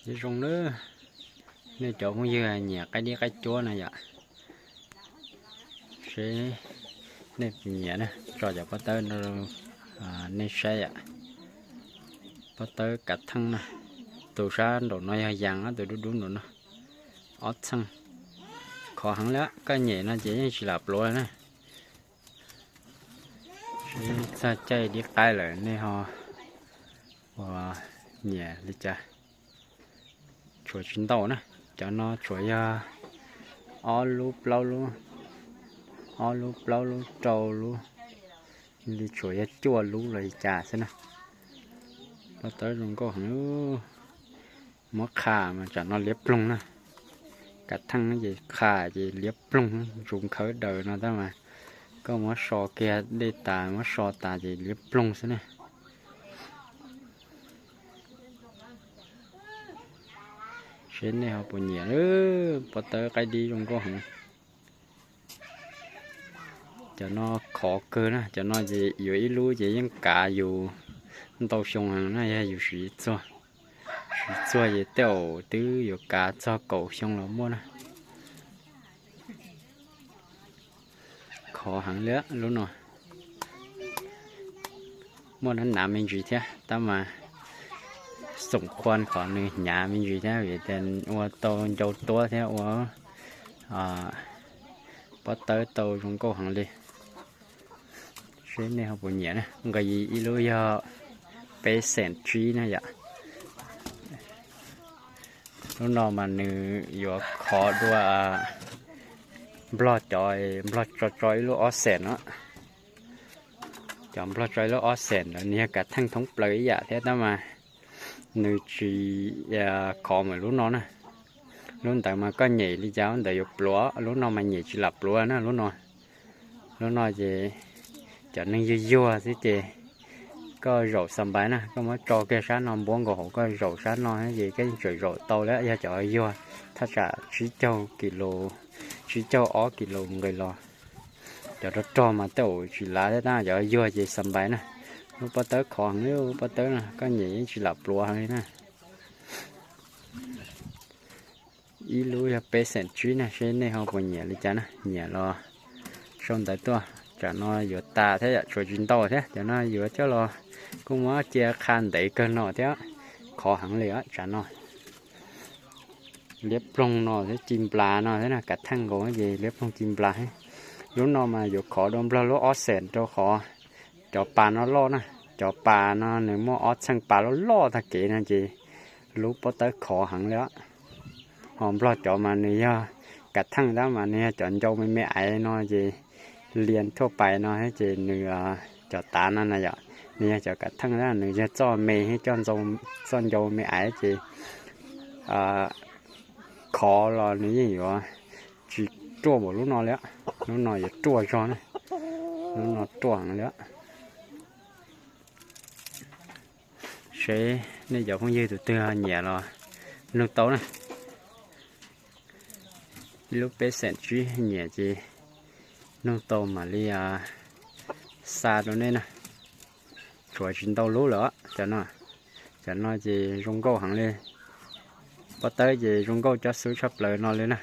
Zoo lawm, nej cov phooj ywg nyiam qaib dib qaib cuab no yom, seb nej puas nyiam na, tso cov pob tawb no nej saib yom. Pob tawb kav theej na, tus sab nraum no yog yas, tus dub dub nraum no ob txheej. Khov heev li, koj nyem no ces yeej tsis lam pluav na. Txog caij dib qaib lawm nej ho ua nyiam li cas. Tshuav tsis ntau na, cov no tshuav yog ob lub plaub lub, ob lub plaub lub rau lub, li tshuav yog cuaj lub los li cas xwb na. Pob tawb zoo nkauj heev. Muab qha mas tsam no liab ploog na. Kav theej ces qha ces liab ploog, ntsuv nkhawb daws no tab mas koj muab so kiag dej tas, muab so tas ces liab ploog xwb na. Seb nej ho puas nyiam, pob tawb qaib dib zoo nkauj heev. Cov no khov kawg na, cov no ces yuav ib lub ces yeej kav yus ntau xyoo heev na, yog yus siv txuag. Siv txuag ces tej zaum twb yuav kav txog kaum xyoo los muaj na. Khov heev li lub no. Muaj nav me ntsis thiab tab mas xoom qhuav qhov nws hnyav me ntsis thiab vim tias ua tau ncau tuab thiab ua pob tawb tau zoo nkauj heev li. Seb nej ho puas nyiam na, nqis ib lub yog peb xees tsib na yom. Lub no mas nws yuav khov dua nplog cov, nplog tso tso ib lub ob xees no. Cov nplog tso ib lub ob xees ntawd nws yog kav theej thoob plaws ib yam thiab tab mas nws tsis khov mas lub no na. Lub ntawd mas koj nyem li cas lub ntawd yuav pluav, lub no mas nyem tsis lam pluav na lub no. Lub no ces cov neeg yuag yuag xwb ces koj zaum xa npais na, koj muab tso kiag sab no npuab nkaus hauv koj zaum sab no ces koj yeej tseem zaum tau li. Yog cov yuag thaj tsam tsib caug kis lus, tsib caug ob kis lus nqis los. Cov rog rog mas tej zaum tsis lav thiab tab, cov yuag ces xa npais na. Lub pob tawb khov heev li, lub pob tawb no koj nyem yeej tsis lam pluav heev li na. Ib lub yog peb xees tsib na, seb nej ho puas nyiam li cas na, nyiam los sau ntawv tuaj. Tsam no yuav tas thiab yom, tshuav tsis ntau thiab, cov no yuav coj los kuj muab cia qha ntev kawg no thiab, khov heev li tsam no. Liab ploog no thiab ci nplas no thiab na, kav theej nkaus ces liab ploog ci nplas. Lub no mas yuav khov dua nplog lub ob xees rau qhov cov pas no loj na, cov pas no nws muaj ob txheej pas loj loj tag kev no ces lub pob tawb khov heev li. Ho nplog cov mas nws yog kav theej tab mas nws yog cov ncau me me aiv no ces lias thuaj pais no thiab ces nws cov tav no na yom, nws yog cov kav theej tab nws yog txoj me thiab coj txoj ncau me aiv ces khov los nws yeej yuav tsis ruaj npaum lub no li. Lub no yuav ruaj zog na, lub no ruaj heev li. Seb nej cov phooj ywg tus twg nyiam los nug tau na. Ib lub peb xees tsib nyiam ces nug tau mam li xa rau nej na. Tshuav tsis ntau lub lawm cov no. Cov no ces zoo nkauj heev li. Pob tawb ces zoo nkauj cob xub tshaj plaws no li na.